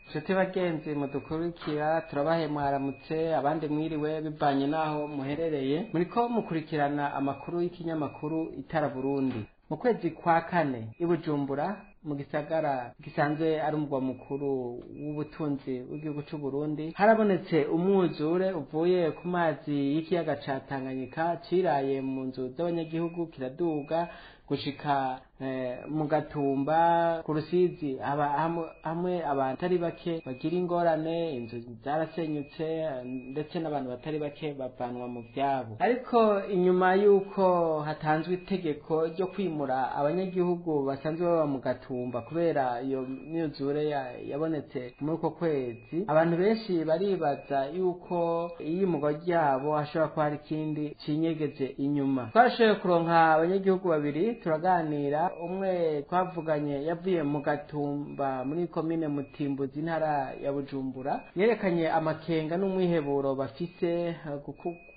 Nshuti bagenzi mudukurikira, turabahe mwaramutse, abandi mwiriwe, bivanye n'aho muherereye. Muriko mukurikirana amakuru y'ikinyamakuru Itara Burundi. Mu kwezi kwa kane i Bujumbura, mu gisagara gisanzwe ari umugwa mukuru w'ubutunzi w'igihugu c'u Burundi, harabonetse umwuzure uvuye ku mazi y'ikiyaga ca Tanganyika ciraye mu nzu z'abanyagihugu, kiraduga gushika mu Gatumba ku Rusizi, haba hamwe abantu batari bake bagira ingorane, inzu zarasenyutse, ndetse n'abantu batari bake bavanwa mu vyabo. Ariko inyuma y'uko hatanzwe itegeko ryo kwimura abanyagihugu basanzwe baba mu Gatumba kubera iyo myuzure yabonetse muri uko kwezi, abantu benshi baribaza yuko iyimurwa ryabo hashobora kuba hari ikindi cinyegeje inyuma. Twarashoboye kuronka abanyagihugu babiri, turaganira. Umwe twavuganye yavuye mu Gatumba muri komine Mutimbuzi, intara ya Bujumbura. Yerekanye amakenga n'umwiheburo bafise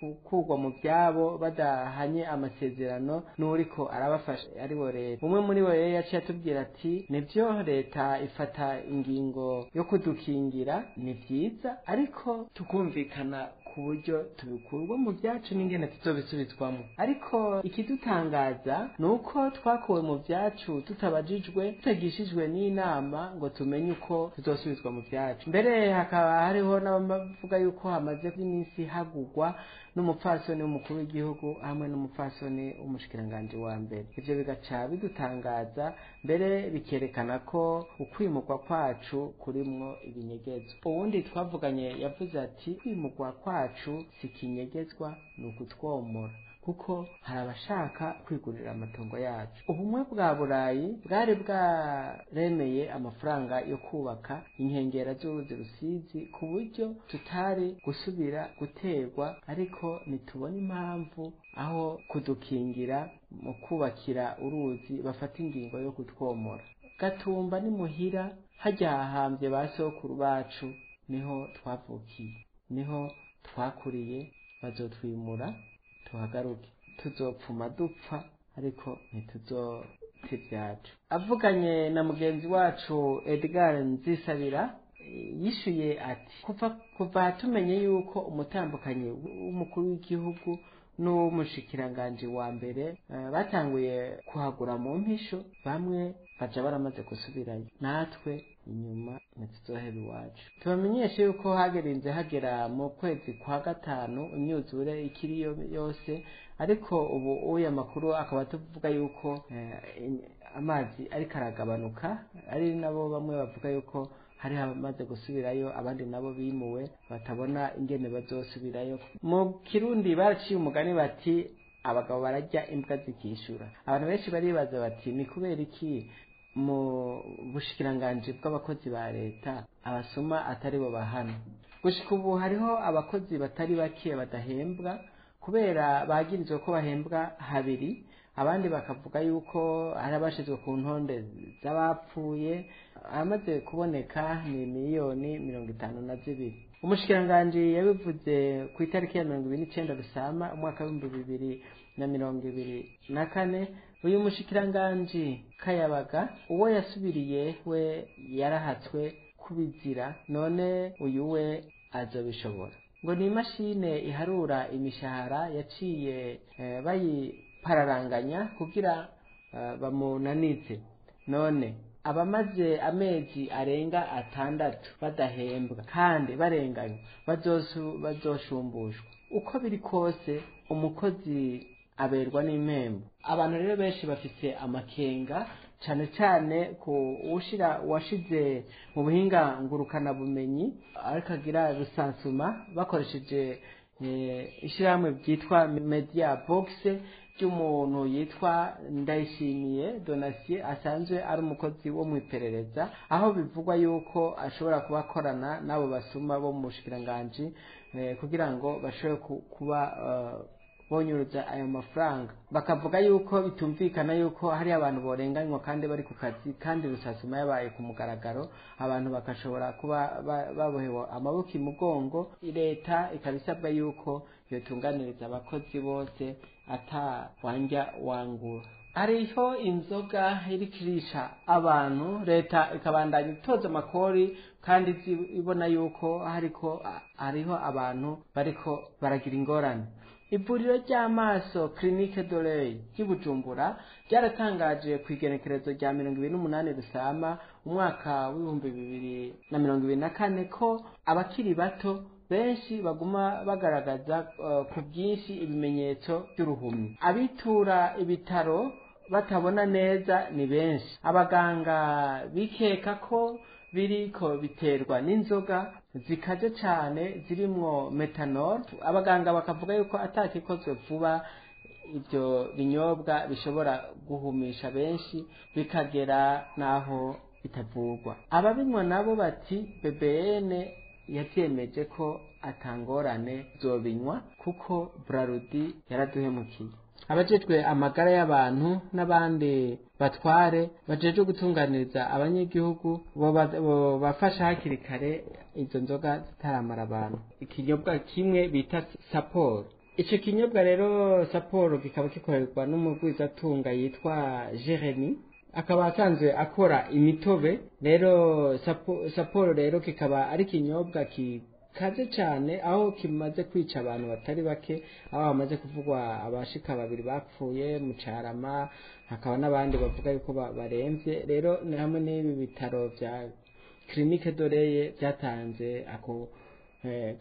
gukurwa mu vyabo badahanye amasezerano n'uriko arabafasha, aribo leta. Umwe muri bo rero yaciye atubwira ati: "Nivyo, leta ifata ingingo yo kudukingira, ni vyiza, ariko tukumvikana ku buryo tubikurwa mu vyacu n'ingene tuzobisubizwamo. Ariko ikidutangaza ni uko twakuwe mu vyacu tutabajijwe, tutagishijwe n'inama ngo tumenye uko tuzosubizwa mu vyacu." Mbere hakaba hariho n'abavuga yuko hamaze iminsi hagugwa n'umupfasoni w'umukuru w'igihugu hamwe n'umupfasoni w'umushikiranganji wa mbere. Ivyo bigaca bidutangaza, mbere bikerekana ko ukwimurwa kwacu kurimwo ibinyegezwa. Uwundi twavuganye yavuze ati: "Kwimurwa kwacu si ikinyegezwa, ni ukutwomora, kuko hari abashaka kwigurira amatongo yacu." Ubumwe bwa Burayi bwari bwaremeye amafaranga yo kubaka inkengera z'uruzi Rusizi ku buryo tutari gusubira guterwa, ariko ntitubona impamvu aho kudukingira mu kubakira uruzi bafata ingingo yo kutwomora. Gatumba ni muhira, harya hahambye ba sokuru bacu, niho twavukiye, niho twakuriye. Bazotwimura tuhagaruke, tuzopfuma dupfa, ariko ntituzota ivyacu. Avuganye na mugenzi wacu Edgar Nzisabira, yishuye ati: Kuva tumenye yuko umutambukanyi w'umukuru w'igihugu n'uw'umushikiranganji wa mbere batanguye kuhagura mu mpisho, bamwe baja baramaze gusubirayo, natwe inyuma ntituzohera iwacu." Tubamenyeshe yuko hagerinze hagera mu kwezi kwa gatanu imyuzure ikiriyo yose, ariko ubu uya makuru akaba tuvuga yuko amazi ariko aragabanuka, ari nabo bamwe bavuga yuko hari abamaze gusubirayo, abandi nabo bimuwe batabona ingene bazosubirayo. Mu Kirundi baraciye umugani bati: "Abagabo bararya, imbwa zikishura." Abantu benshi baribaza bati: "Ni kubera iki mu bushikiranganji bw'abakozi ba leta abasuma atari bo bahana?" Gushika ubu hariho abakozi batari bake badahembwa kubera bagirizwe ko bahembwa habiri, abandi bakavuga yuko hari abashizwe ku ntonde z'abapfuye. Amaze kuboneka ni 52 miliyoni. Umushikiranganji yabivuze ku itariki ya 29 Rusama umwaka w'2024. Uyu mushikiranganji Kayabaga, uwo yasubiriye we yarahatswe kubizira, none uyu we azobishobora? Ngo ni imashine iharura imishahara yaciye bayipararanganya kugira bamunanize. None abamaze amezi arenga 6 badahembwa kandi barenganywa bazoshumbushwa? Uko biri kose umukozi aberwa n'impembo. Abantu rero benshi bafise amakenga, cane cane ku ushira washize mu buhinga ngurukana bumenyi, ariko agira rusansuma bakoresheje ishirahamwe ryitwa Media Box ry'umuntu yitwa Ndayishimiye Donatien, asanzwe ari umukozi wo mu iperereza, aho bivugwa yuko ashobora kuba akorana n'abo basuma bo mu bushikiranganji kugira ngo bashobore kuba bonyuruza ayo mafaranga. Bakavuga yuko bitumvikana yuko hari abantu borenganywa kandi bari ku kazi, kandi rusasuma yabaye ku mugaragaro, abantu bagashobora kuba babohewe amaboko imugongo. Leta ikaba isabwa yuko yotunganiriza abakozi bose ata wanja wangura. Hariho inzoga iriko irica abantu, leta ikabandanya itoza amakori kandi ibona yuko hariko hariho abantu bariko baragira ingorane. Ivuriro ry'amaso Clinique de l'Oeil ry'i Bujumbura ryaratangaje ku igenekerezo rya 28 Rusama umwaka w'2024 ko abakiri bato benshi baguma bagaragaza ku bwinshi ibimenyetso by'uruhumyi. Abitura ibitaro batabona neza ni benshi. Abaganga bikeka ko biriko biterwa n'inzoga zikaze cane zirimwo methanol. Abaganga bakavuga yuko atakikozwe vuba ivyo binyobwa bishobora guhumisha benshi bikagera n'aho bitavurwa. Ababinywa nabo bati BBN yavyemeje ko atangorane zobinywa kuko Brarudi yaraduhemukiye. Abajejwe amagara y'abantu n'abandi batware bajejwe gutunganiriza abanyagihugu bafasha hakiri kare izo nzoga zitaramara abantu. Ikinyobwa kimwe bita Saporo. Ico kinyobwa rero Saporo kikaba gikorerwa n'umugwizatunga yitwa Jeremy, akaba asanzwe akora imitobe. Rero Saporo rero kikaba ari ikinyobwa kaze cyane, aho kimaze kwica abantu batari bake, aho bamaze kuvugwa abashika babiri bapfuye mu Carama, hakaba n'abandi bavuga yuko baremvye. Rero ni hamwe n'ibi bitaro vya Clinique d'Oreille byatanze ako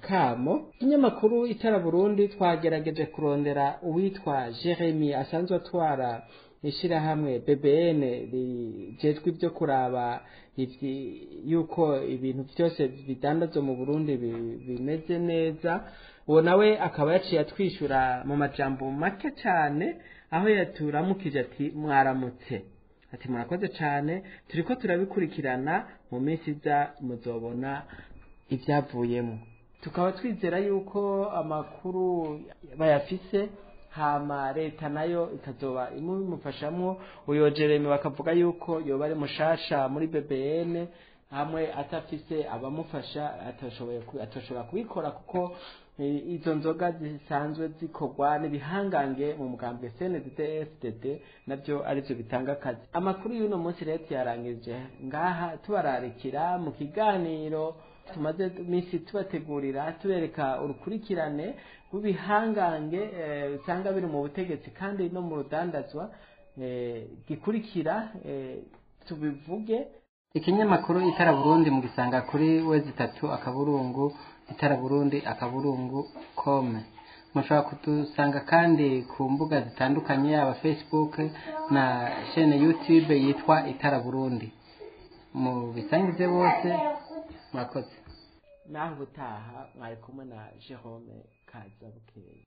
kamo. Ikinyamakuru Itara Burundi twagerageje kurondera uwitwa Jeremy asanzwe atwara ishirahamwe BBN rijejwe ibyo kuraba yuko ibintu byose bidandazwa mu Burundi bimeze neza. Uwo nawe akaba yaciye atwishyura mu majambo make cyane, aho yaturamukije ati mwaramutse, ati murakoze cyane, turiko turabikurikirana, mu minsi iza muzobona ibyavuyemo. Tukaba twizera yuko amakuru bayafise, hama leta nayo ikazoba imumufashamwo. Uyo Jeremy bakavuga yuko yoba ari mushasha muri BBN, hamwe atafise abamufasha atashobora kubikora, kuko izo nzoga zisanzwe zikorwa n'ibihangange mu mugambwe CNDD-FDD navyo arivyo bitanga akazi. Amakuru y'uno munsi rero tuyarangije ngaha, tubararikira mu kiganiro tumaze misi tubategurira, tubereka urukurikirane rw'ibihangange usanga biri mu butegetsi kandi no mu rudandazwa gikurikira tubivuge. Ikinyamakuru Itara Burundi mugisanga kuri www.itaraburundi.com. Mushobora kudusanga kandi ku mbuga zitandukanye, yaba Facebook na chaîne YouTube yitwa Itara Burundi. Mu bisangize bose, murakoze. Naho ubutaha, mwari kumwe na Jerome Kazabukeye.